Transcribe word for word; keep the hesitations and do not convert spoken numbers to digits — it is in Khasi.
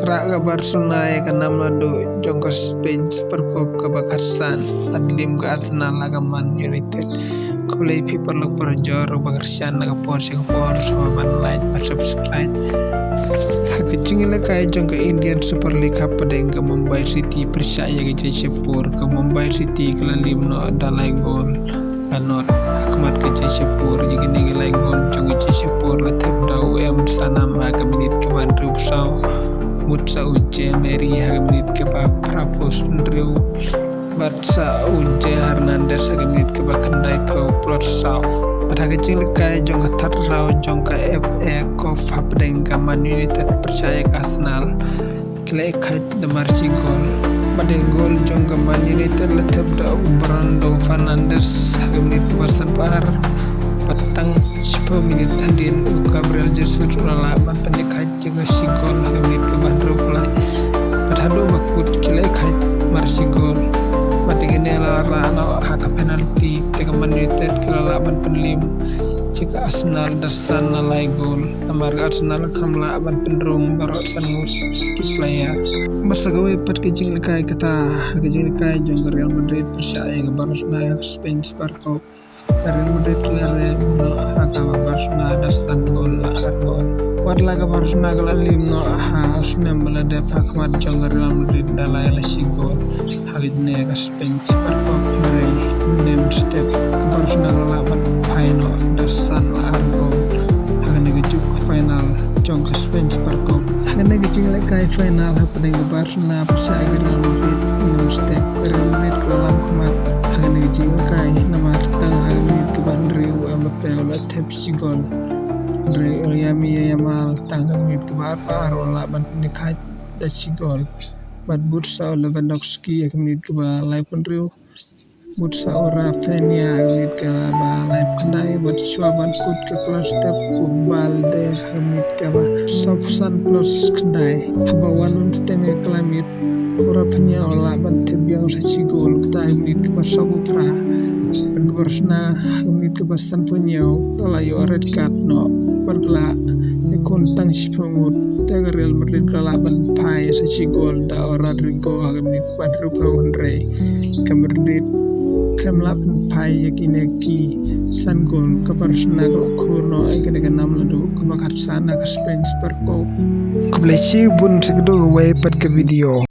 Rah ka Barcelona ïa ka nam naduh jong ka Spain Super Cup kaba khatsan, hadien ka Arsenal ha ka Man United. Khublei phi paralok parajor ba kyrshan na ka por sha ka por, sngewbha ban like bad subscribe. Ha ka jingïalehkai jong ka Indian Super League hapdeng, ka Mumbai City pyrshah ïa ka Jamshedpur, ka Mumbai City ka la lim noh da lai gol la nod ha khmat ka Jamshedpur. Ïa kine ki lai gol jong ka Jamshedpur la thep da u M Sanam ha ka minit kaba hynriewphew saw, bud sa u Jay Mari ha ka minit kaba phraphew hynriew, bad sa u Jay Hernandez ha ka minit kaba khyndaiphew phew saw. Bad ha ka jingïalehkai jong ka third round jong ka F A Cup hapdeng, ka Man United pyrshah ïa ka Arsenal, ki la ïakhaid da mar shi gol. Bad ïa ka gol jong ka Man United la thep da u Bruno Fernandes ha ka minit kaba sanphew ar. Bad tang shiphew minit hadien, u Gabriel Jesus u la lah ban pynïakhaid ïa ka shi gol ha ka minit kaba hynriewphew lai. Bad haduh ba kut ki la ïakhaid mar shi gol. Bad ïa kine la rah noh ha ka penalty, te ka Man United ki la lah ban pynliem ïa ka Arsenal da san la lai gol. Namar ka Arsenal kam lah ban pynrung baroh san ngut ki player. Bad sa kawei pat ka jingïalehkai kata, ka jingïalehkai jong ka Real Madrid pyrshah ïa ka Barcelona ha ka Spain Super Cup. Ka Real Madrid ki la rem noh ha ka Barcelona da san gol la ar gol. Wat la ka Barcelona ka la lim noh ha u snem ba la dep ha khmat jong ka Real Madrid da lai la shi gol. Ha kane ka Spain Super Cup, hynrei mynne mynstep ka Barcelona ka la lah ban phai noh da san la ar gol ha kane ka juk ka final jong ka Spain Super Cup. Ha kane ka jingïalehkai final hapdeng, ka Barcelona pyrshah ïa ka Real Madrid, mynne mynstep ka Real Madrid ka la lam khmat ha kane ka jingïalehkai, namar tang ha ka minit kaba hynriew u Mbappe u la thep shi gol. Hynrei u Lamine Yamal tang ha ka minit kaba arphew ar u la lah ban pynïakhaid da shi gol. Bad bud sa u Lewandowski ha ka minit kaba laiphew hynriew, bud sa u Raphinha ha ka minit kaba laiphew khyndai. Bad shuwa ban kut ka kloi step u Balde ha ka minit kaba sawphew san plus khyndai. Haba wan lum bteng ïa ka la miet, u Raphinha u la lah ban thep biang sa shi gol, kata ha ka minit kaba sawphew phra. Bad ka Barcelona ha ka minit kaba sanphew hynñiew, ka la ïoh red card noh, bad ka la ïakhun tang shiphew ngut. Te ka Real Madrid ka la lah ban phai sa shi gol da u Rodrygo ha ka minit kaba hynriewphew, hynrei ka Madrid kam lah ban phai ïa kine ki san gol. Ka Barcelona ka la khur noh ïa kane ka nam naduh kaba khatsan ha ka Spain Super Cup. Khublei shibun, sa kdew kawei pat ka video.